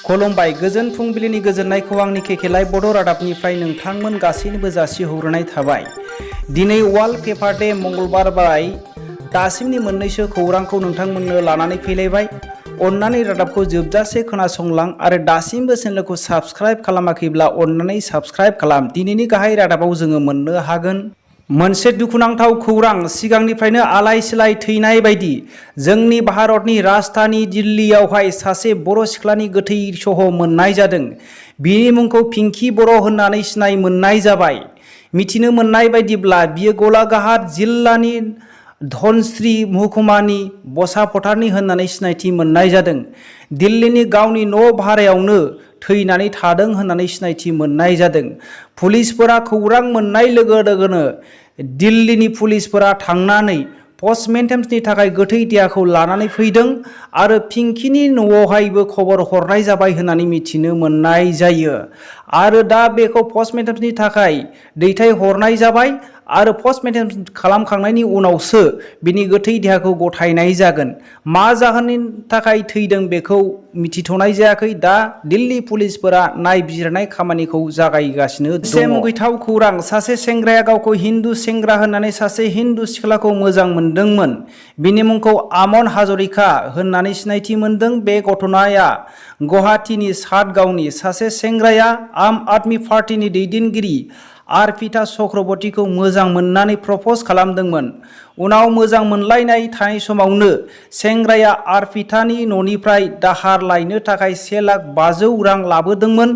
खुलुमबाय गोजोन फुंबिलिनि गोजोननायखौ आंनि केकेलाय बड' रादाबनिफ्राय नोंथांमोन गासैनोबो जासिहरनाय थाबाय। दिनै वार्ल्ड पेपार डे मंगलबार बाराय दासिमनि मोननैसो खौरांखौ नोंथांमोननो लानानै फैलायबाय। अन्नानै रादाबखौ जोबजासे खोनासंलां आरो दासिमबो चेनेलखौ साबस्क्राइब खालामाखैब्ला अन्नानै साबस्क्राइब खालाम। दिनैनि गाहाय रादाबाव जोङो मोननो हागोन मोनसे दुखुनांथाव खौरां। सिगांनिफ्रायनो आलाय सिलाय थैनाय बायदि जोंनि भारतनि राजधानी दिल्लीयावहाय सासे बर' सिख्लानि गोथै सह मोननाय जादों। बिनि मुंखौ पिंकी बर' होननानै सिनाय मोननाय जाबाय। मिथिनो मोननाय बायदिब्ला बियो गलाघाट जिल्लानि धनस्री महकुमानि बसाफथारनि होननानै सिनायथि मोननाय जादों। दिल्लीनि गावनि न' भारायावनो थैनानै थादों होननानै सिनायथि मोननाय जादों। पुलिसफोरा खौरां मोननाय लोगो लोगोनो दिल्लीनि पुलिसफोरा थांनानै पस्टमर्टेमनि थाखाय गोथै देहाखौ लानानै फैदों आरो पिंकीनि न'आवहायबो खबर हरनाय जाबाय होननानै मिथिनो मोननाय जायो। आरो दा बेखौ पस्टमर्टेमनि थाखाय दैथाय हरनाय जाबाय आरो पस्टमर्टेम खालामखांनायनि उनावसो बिनि गोथै देहाखौ गथायनाय जागोन। मा जाहोननि थाखाय थैदों बेखौ मिथिथ'नाय जायाखै। दा दिल्ली पुलिसफोरा नायबिजिरनाय खामानिखौ जागायगासिनो दङ। मोनसे मुगैथाव खौरां, सासे सेंग्राया गावखौ हिन्दु सेंग्रा होननानै सासे हिन्दु सिख्लाखौ मोजां मोनदोंमोन। बिनि मुंखौ आमन हाजरिका होननानै सिनायथि मोनदों। बे घटनाया गुवाहाटीनि सातगावनि सासे सेंग्राया आम आदमी पार्टीनि दैदेनगिरि अर्पिता चक्रवर्तीखौ मोजां मोननानै प्रप'ज खालामदोंमोन। उनाव मोजां मोनलायनाय थानाय समावनो सेंग्राया अर्पितानि न'निफ्राय दाहार लायनो थाखाय 1,500,000 रां लाबोदोंमोन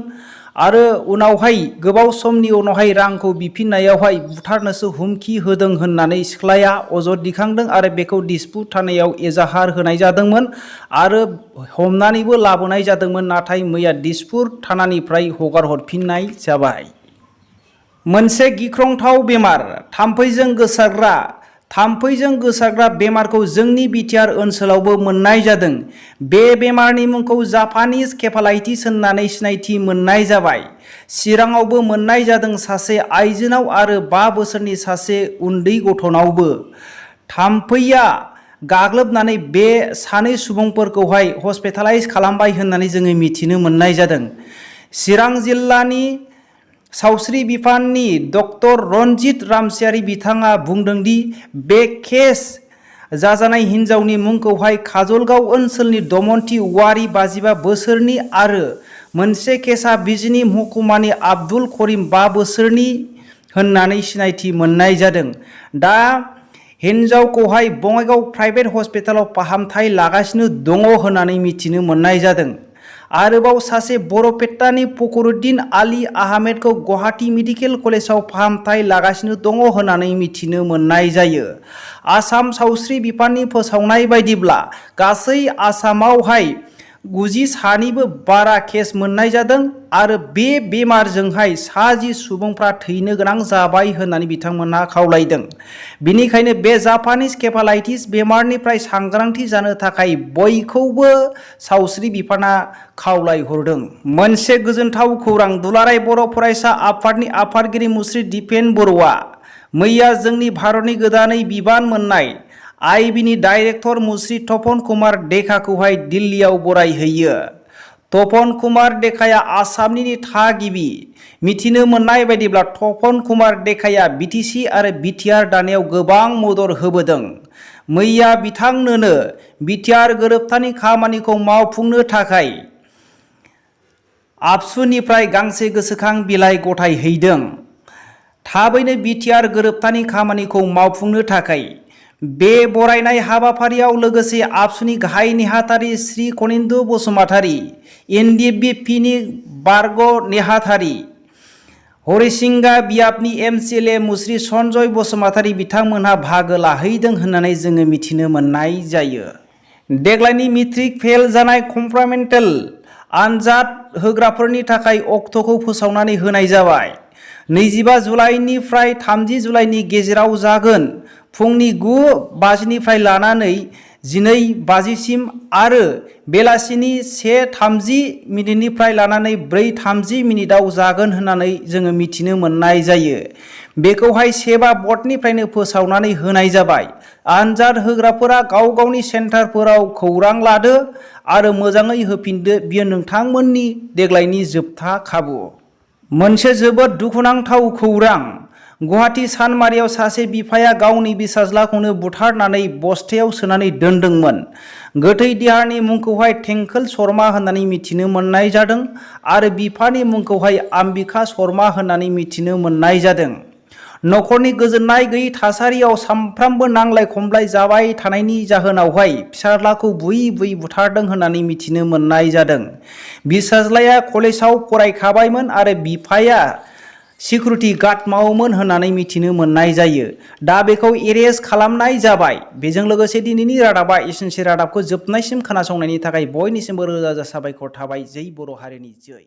आरो उनावहाय गोबाव समनि उनावहाय रांखौ बिफिननायावहाय बुथारनोसो हुमखि होदों होननानै सिख्लाया अजद दिखांदों आरो बेखौ दिसपुट थानायाव एजाहार होनाय जादोंमोन आरो हमनानैबो लाबोनाय जादोंमोन। नाथाय मैया दिसपुट थानानिफ्राय हगार हरफिननाय जाबाय। मोनसे गिख्रंथाव बेमार, थाम्फैजों गोसारग्रा बेमारखौ जोंनि BTR ओनसोलावबो मोननाय जादों। बे बेमारनि मुंखौ जापानिज केफालाइटिस होननानै सिनायथि मोननाय जाबाय। चिराङावबो मोननाय जादों सासे आइजोनाव आरो 5 बोसोरनि सासे उन्दै गथ'नावबो। थाम्फैया गाग्लोबनानै बे सानै सुबुंफोरखौहाय हस्पिटालाइज खालामबाय होननानै जोङो मिथिनो मोननाय जादों। चिरां जिल्लानि सावस्रि बिफाननि डक्टर रनजित रामसियारि बिथाङा बुंदोंदि बे केस जाजानाय हिन्जावनि मुंखौहाय काजलगांव ओनसोलनि दमयन्ती औवारी 55 बोसोरनि आरो मोनसे केसा बिजनी महकुमानि आब्दुल करिम 5 बोसोरनि होननानै सिनायथि मोननाय जादों। दा हिन्जावखौहाय बङाइगाव प्राइभेट हस्पिटालाव फाहामथाय लागासिनो दङ होननानै मिथिनो मोननाय जादों। आरोबाव सासे बरपेटानि फखरुद्दिन आली आहमेदखौ गुवाहाटी मेडिकेल कलेजाव फाहामथाय लागासिनो दङ होननानै मिथिनो मोननाय जायो। आसाम सावस्रि बिफाननि फोसावनाय बायदिब्ला गासै आसामावहाय 90निबो बारा केस मोननाय जादों आरो बे बेमारजोंहाय 10 सुबुंफ्रा थैनो गोनां जाबाय होननानै बिथांमोनहा खावलायदों। बेनिखायनो बे जापानिज केफालाइटिस बेमारनिफ्राय सांग्रांथि जानो थाखाय बयखौबो सावस्रि बिफाना खावलायहरदों। मोनसे गोजोनथाव खौरां, दुलाराय बर' फरायसा आफादनि आफादगिरि मुस्रि दिपेन बर'आ मैया जोंनि भारतनि गोदानै बिबान मोननाय आइबिनि डाइरेक्टर मुस्रि तपन कुमार डेकाखौहाय दिल्लीयाव बरायहैयो। तपन कुमार डेकाया आसामनि थागिबि। मिथिनो मोननाय बायदिब्ला तपन कुमार डेकाया BTC आरो BTR दानायाव गोबां मदद होबोदों। मैया बिथांनोनो BTR गोरोबथानि खामानिखौ मावफुंनो थाखाय आबसुनिफ्राय गांसे गोसोखां बिलाइ गथायहैदों। थाबैनो BTR गोरोबथानि खामानिखौ मावफुंनो थाखाय बे बरायनाय हाबाफारियाव लोगोसे आबसुनि गाहाय नेहाथारि श्री कनिन्द बसुमतारी, NDFBनि बारग' नेहाथारि हरिसिंगा बियाबनि MCLA मुस्रि सन्जय बसुमतारी बिथांमोनहा बाहागो लाहैदों होननानै जोङो मिथिनो मोननाय जायो। देग्लायनि मेट्रिक फेल जानाय कम्पार्टमेन्टेल आनजाद होग्राफोरनि थाखाय अक्ट'खौ फोसावनानै होनाय जाबाय। 25 जुलाइनिफ्राय 30 जुलाइनि गेजेराव जागोन। फुंनि 9:50निफ्राय लानानै 12:50सिम आरो बेलासिनि 1:30निफ्राय लानानै 4:30 जागोन होननानै जोङो मिथिनो मोननाय जायो। बेखौहाय सेबा बर्डनिफ्रायनो फोसावनानै होनाय जाबाय। आनजाद होग्राफोरा गाव गावनि सेन्टारफोराव खौरां लादो आरो मोजाङै होफिनदो। बियो नोंथांमोननि देग्लायनि जोबथा खाबु। मोनसे जोबोद दुखुनांथाव खौरां। गुवाहाटी चानमारियाव सासे बिफाया गावनि फिसाज्लाखौनो बुथारनानै बस्थायाव सोनानै दोनदोंमोन। गोथै देहानि मुंखौहाय टेंकोल शर्मा होननानै मिथिनो मोननाय जादों आरो बिफानि मुंखौहाय आम्बिका शर्मा होननानै मिथिनो मोननाय जादों। नखरनि गोजोननाय गैयै थासारियाव सामफ्रामबो नांलाय खमलाय जाबाय थानायनि जाहोनावहाय फिसाज्लाखौ बुयै बुयै बुथारदों होननानै मिथिनो मोननाय जादों। फिसाज्लाया कलेजाव फरायखाबायमोन आरो बिफाया सिकिउरिटि गार्ड मावोमोन होननानै मिथिनो मोननाय जायो। दा बेखौ एरेस्ट खालामनाय जाबाय। बेजों लोगोसे दिनैनि रादाबा एसेनोसै। रादाबखौ जोबनायसिम खोनासंनायनि थाखाय बयनिसिमबो रोजा रोजा साबायखर थाबाय। जै बर' हारिनि जै।